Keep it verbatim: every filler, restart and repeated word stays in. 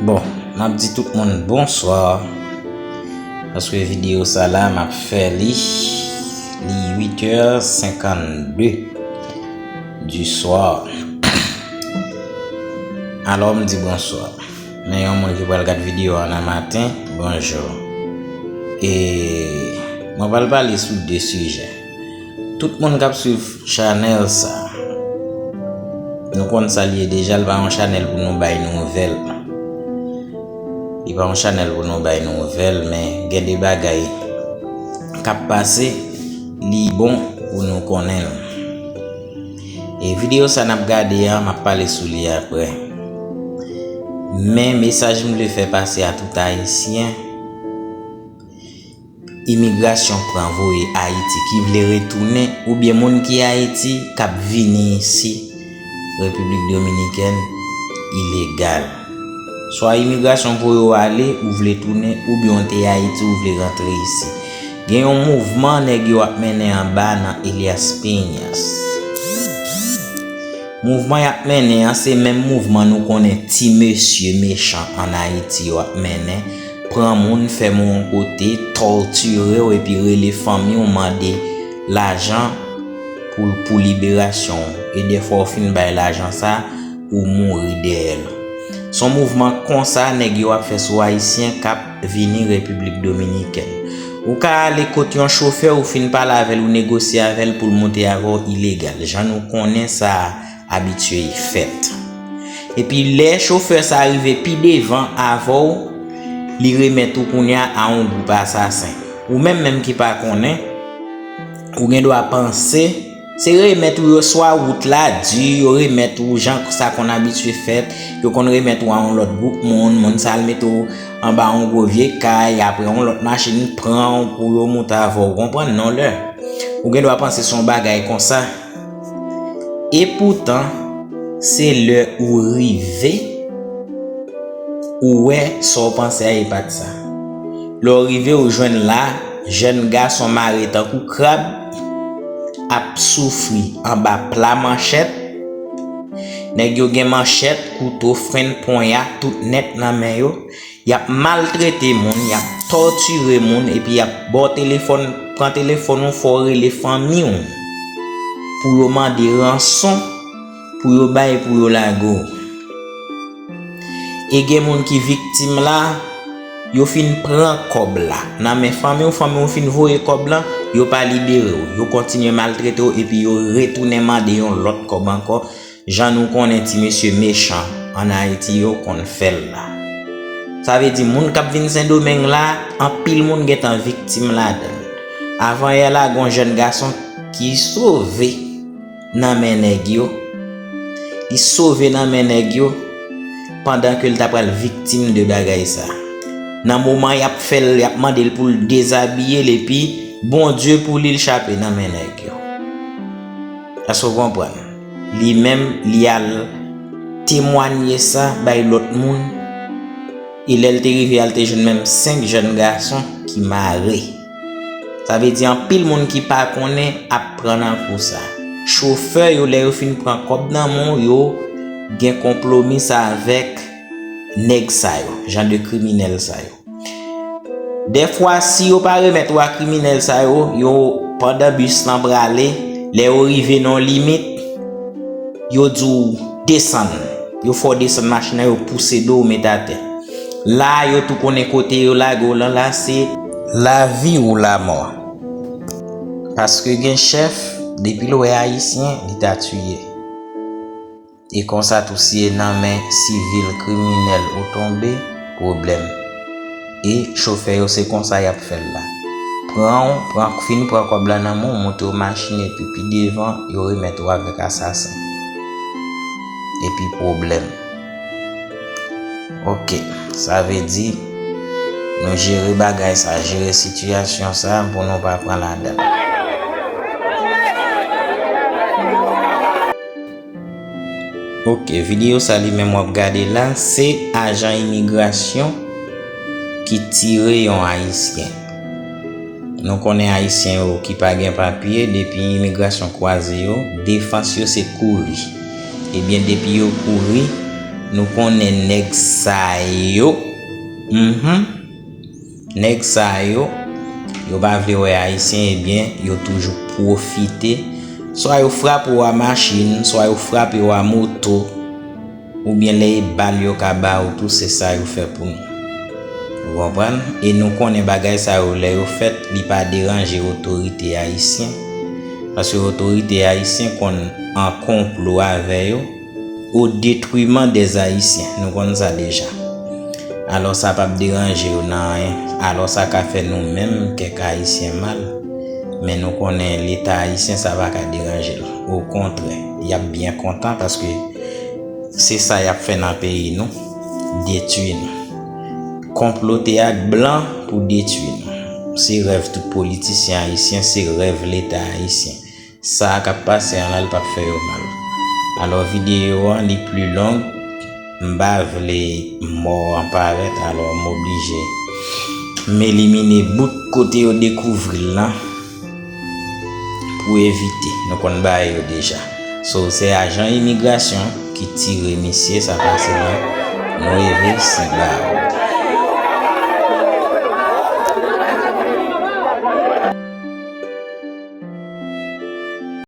Bon, m ap di tout moun bonswa, paske videyo sa la m ap fè li, li uit è senkannde di swa. Alò, m di bonswa. Men yon moun ki pral gad videyo a nan maten, bonjou. E mwen pral pale sou de sijè. Tout moun k ap swiv chanèl sa, nou konn sa l ye deja, l pa yon chanèl pou nou bay nouvèl. Li pa yon chanèl pou nou bay nouvèl, men gen de bagay k ap pase, li bon pou nou konnen l. E videyo sa n ap gade a, m ap pale sou li apre. Men mesaj m vle fè pase a tout Ayisyen, imigrasyon pran voye Ayiti ki vle retounen, oubyen moun ki Ayiti k ap vini isi, Repiblik Dominikèn, ilegal. Swa imigrasyon voye w ale, ou vle tounen, oubyen w te Ayiti, ou vle rantre isi. Gen yon mouvman nèg yo ap mennen anba nan Elias Piñas. Mouvman y ap mennen an, se menm mouvman nou konnen ti mesye mechan ann Ayiti yo ap mennen. Pran moun, fè moun yon kote, tòtire w, epi rele fanmi w, mande lajan pou, pou liberasyon w. E dèfwa w fin bay lajan sa, ou mouri dèyè l. Se yon mouvman konsa nèg yo ap fè sou Ayisyen k ap vini Repiblik Dominikèn. Ou ka ale kot yon chofè, ou fin pale avè l, ou negosye avè l pou l moute avè w ilegal. Jan nou konnen sa abitye fèt. Epi lè chofè sa rive pi devan avè w, li remèt ou kounye a a yon gwoup asasen. Ou menm menm ki pa konnen, ou gen dwa panse se remèt ou yo, swa wout la di, yo remèt ou jan sa konn abitye fèt, yo konn remèt ou a yon lòt gwoup moun, moun sa al mete w anba yon gwo vye kay, apre yon lòt machin pran w pou yo moute avè w, konprann non lè. Ou gen dwa panse se yon bagay konsa. Epoutan, se lè ou rive, ou wè sa w panse a e pa t sa. Lè w rive, ou jwenn la, jèn gason mare tankou krab, ap soufri anba pla manchèt. Nèg yo gen manchèt, kouto, frenn, ponya, tout nèt nan men yo. Y ap maltrete moun, y ap tòtire moun, epi y ap ba w telefòn, pran telefòn ou, fè w rele fanmi w pou yo mande ranson, pou yo bay, pou yo lage w. E gen moun ki viktim la, yo fin pran kòb la nan men fanmi w, fanmi w fin voye kòb lan, yo pa libere w, yo kontinye maltrete w, epi yo retounen mande yon lòt kòb ankò. Jan nou konnen ti mesye mechan ann Ayiti yo konn fè l la. Sa vle di moun k ap vin Sendomeng la, anpil moun gentan viktim ladan l. Avanyè la, gen yon jèn gason ki sove nan men nèg yo. Li sove nan men nèg yo pandan ke l ta pral viktim de bagay sa. Nan moman y ap fè l, y ap mande l pou l dezabiye l, epi Bondye pou li, l chape nan men nèg yo. Èske w konprann? Li menm, li al temwanye sa bay lòt moun. E lè l te rive a, l te jwenn menm senk jèn gason ki mare. Sa vle di anpil moun ki pa konnen ap pran nan kou sa. Chofè yo, lè yo fin pran kòb nan men w, yo gen konpwomi sa avèk nèg sa yo, jan de kriminèl sa yo. Dèfwa, si yo pa remèt ou a kriminèl sa yo, yo, pandan bis lan prale, lè yo rive nan yon limit, yo di w desann. Yo fè w desann machin nan, yo pouse do w met atè. La, yo tou konnen kote yo lage w lan la, se lavi ou lamò. Paske gen chèf, depi l wè Ayisyen, li ta tiye. E konsa tou, si e nan men sivil kriminèl ou tonbe, pwoblèm. E chofè yo, se konsa y ap fè l la. Pran w, pran, fin pran kòb la nan men w, monte w machin, epi pi devan, yo remèt ou avèk asasen. Epi pwoblèm. Oke, sa vle di, nou jere bagay sa, jere sitiyasyon sa pou nou pa pran ladan l. Oke, videyo sa li menm w ap gade la, se ajan imigrasyon ki tire yon Ayisyen. Nou konnen Ayisyen yo ki pa gen papye, depi imigrasyon kwaze yo, defans yo se kouri. Ebyen, depi yo kouri, Nou konnen nèg sa yo. Mhm. Nèg sa yo, yo pa vle wè Ayisyen, ebyen, yo toujou pwofite. Swa yo frape w a machin, swa yo frape w a moto, oubyen lè e bal yo ka ba ou tou, se sa yo fè pou nou. Ou konprann? E nou konnen bagay sa yo, lè yo fèt, li pa deranje otorite ayisyen. Paske otorite ayisyen konn an konplo avè yo, au détriment des Haïtiens. Nou konn sa deja. Alò, sa p ap deranje yo nan anyen. Alò, sa ka fè nou menm, kèk Ayisyen, mal. Men nou konnen Leta ayisyen, sa pa ka deranje l. Okontrè, y ap byen kontan paske se sa y ap fè nan peyi nou, detwi nou. Konplote ak blan pou detwi nou. Se rèv tout politisyen ayisyen, se rèv Leta ayisyen. Sa k ap pase an la, l p ap fè yo mal. Alò, videyo an, li pli long. M pa vle mò an parèt, alò m oblije m elimine bout kote yo dekouvri l lan pou evite. Nou konn bagay yo deja. So, se ajan imigrasyon ki tire misye, sa pase la. Nou rive si ba yo.